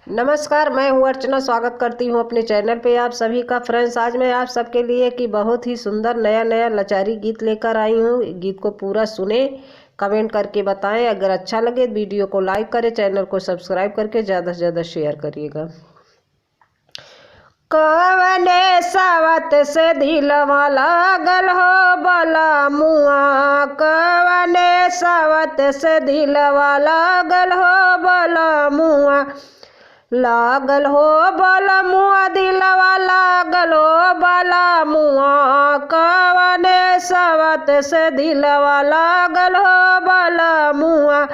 नमस्कार, मैं हूं अर्चना। स्वागत करती हूं अपने चैनल पे आप सभी का। फ्रेंड्स, आज मैं आप सबके लिए कि बहुत ही सुंदर नया नया लचारी गीत लेकर आई हूं। गीत को पूरा सुने, कमेंट करके बताएं। अगर अच्छा लगे वीडियो को लाइक करें, चैनल को सब्सक्राइब करके ज़्यादा से ज़्यादा शेयर करिएगा। कवने सवत से दिलवा लागल हो बला मुआ, कवने सवत से दिलवा लागल हो बला मुआ, लागल हो बला मुआ, दिलवा लागल हो बला मुआ, कवने सवत से दिलवा लागल हो बला मुआ,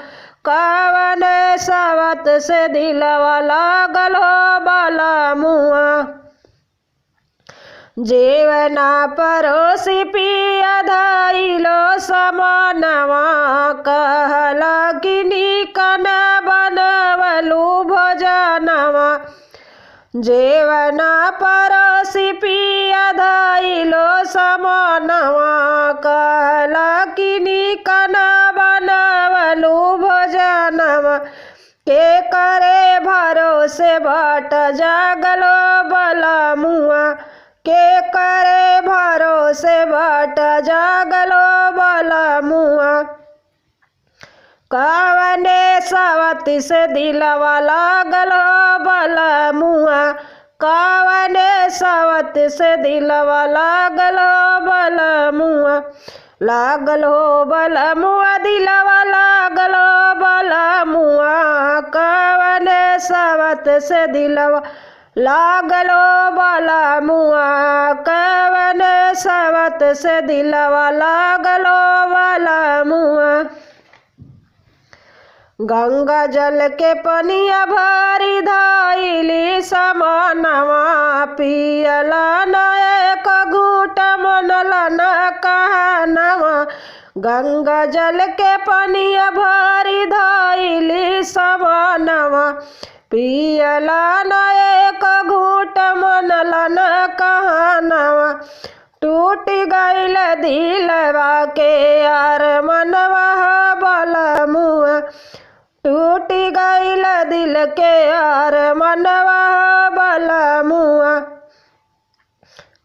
कवने सवत से दिलवा लागल हो बला मुआ। जीवना परोसी पिया धइलो समानवा, कहला कि निकन बनवलू भोजनवा। जीवना परोसी पिया धइलो समानवा, कहला कि निकन बनवलू भोजनवा। के करे भरोसे बाट जागलो बला मुआ, के करे भरोसे बाट जागलो बला मुआ। कवने सवती से दिलवा लागलो बला मुआ, कवने सवती से दिलवा लागलो बला मुआ, लागल हो बला मुआ, दिलवा लागलो बला मुआ, कवने सवत से दिलवा लागलो बला मुआ, कवने सवत से दिलवा लागलो बला मुआ। गंगा जल के पनिया भरी धइली समानवा, पियला न एक घूंट मनला न कहनवा। गंगा जल के पनिया भरी धइली समानवा, पियला न एक घूंट मनला न कहनवा। टूट गइल दिलवा के यार मनवा बला मुआ, टूट गइल दिल के यार मनवा बला मुआ।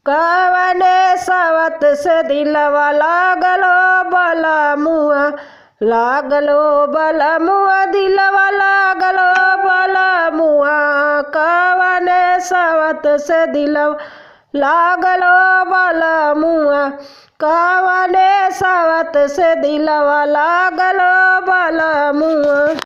कवने सवत से दिलवा लागलो बला मुआ, लागलो बला मुआ, दिलवा लागलो बला मुआ, कवने सवत से दिलवा लागलो बला मुआ, कवने सवत से दिलवा लागलो बला मुआ।